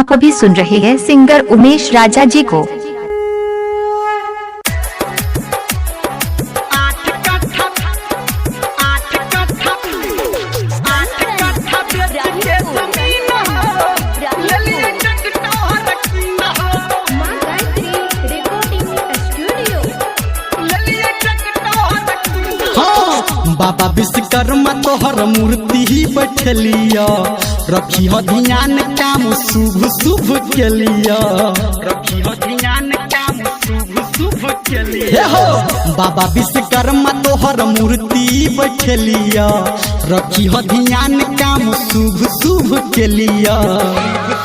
आप अभी सुन रहे हैं सिंगर उमेश राजा जी को। 8 कट्ठा, 8 कट्ठा, 8 कट्ठा बेच के जमीन हो लेलिए ट्रैक्टर कीन हो। माँ गायत्री रिकॉर्डिंग स्टूडियो। लेलिए ट्रैक्टर कीन हो। हाँ, बाबा विश्वकर्मा तोहर मूर्ति ही बैठलिया, रखी हो ध्यान काम शुभ शुभ के लिया। रखी हो ध्यान काम शुभ शुभ के लिए। हे हो बाबा विश्वकर्मा तोहर मूर्ति बैठलिया, रखी हो ध्यान काम शुभ शुभ के लिया।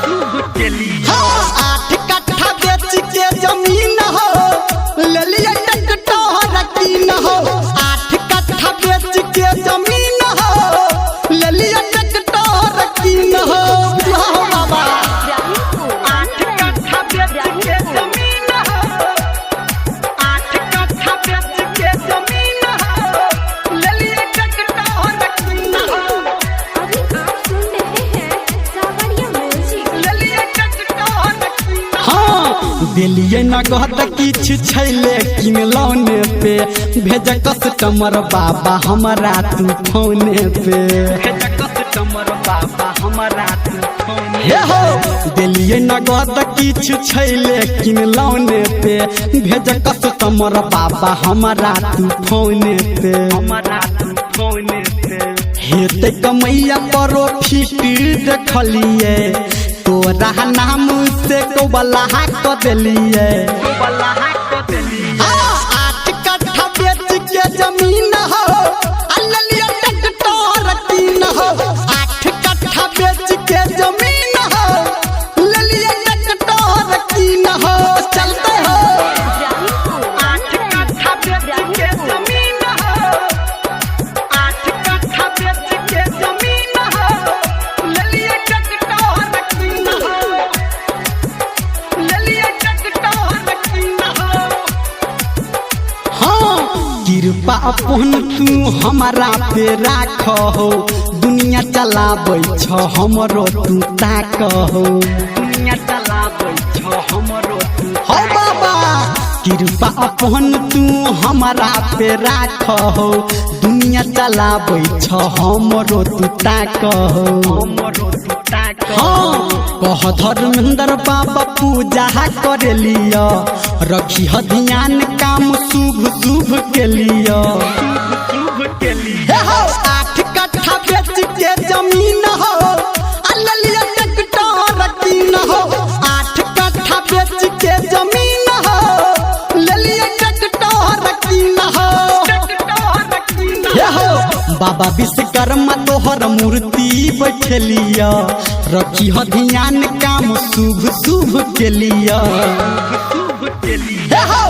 शुभ के लिए। हाँ, 8 कट्ठा बेच के जमीन हो लेलिए ट्रैक्टर कीन हो। 8 कट्ठा बेच के जमीन हो लेलिए ट्रैक्टर कीन हो। वाह बाबा। 8 कट्ठा बेच के जमीन हो, 8 कट्ठा बेच के जमीन हो लेलिए ट्रैक्टर कीन हो। अभी आप सुन रहे हैं सावरिया म्यूजिक। लेलिए ट्रैक्टर कीन हो। हाँ, दिलिए न कहत किछु छै लेकिन लोने पे भेज कस्टमर बाबा हमरा तू फोने पे। भेज कस्टमर बाबा हमरा तू फोन। हे हो दिलिए नगद किछु छै लेकिन लोने पे भेज कस्टमर बाबा हमरा तू फोने पे। हमरा तू फोन पे। हेतै कमैया प्रॉफिट देखलिए, तोरा नाम से कोबला क देलिए। बला को देलिए। 8 कट्ठा बेच के जमीन हो आ लेलिए ट्रैक्टर कीन हो। 8 कट्ठा बेच के जमीन हो लेलिए ट्रैक्टर कीन हो। चलते हो। 8 कट्ठा बेच के जमीन हो, 8 कट्ठा बेच के जमीन हो लेलिए ट्रैक्टर कीन हो। लेलिए ट्रैक्टर कीन हो। हाँ, कृपा अपन तू हमारा पे राख हो, दुनिया चलाबै छ हमरो तू ताक हो। दुनिया चलाबै छ हमरो तू। हो बाबा, कृपा अपन तू हमारा पे राख हो, दुनिया चलाबै छ हमरो तू ताक हो। हमरो तू ताक। हाँ, कह धर्मेंद्र बाबा पूजा करे लिया, रखी ह ध्यान काम शुभ शुभ के लिया। शुभ के लिए। हे हो 8 कट्ठा बेच के जमीन हो आ लेलिए ट्रैक्टर कीन हो। 8 कट्ठा बेच के जमीन हो लेलिए ट्रैक्टर कीन हो। ट्रैक्टर कीन। हे हो बाबा विश्वकर्मा तोहर मूर्ति बैठलिया, रखी हो ध्यान काम शुभ शुभ के लिया। शुभ के लिए। हे हो।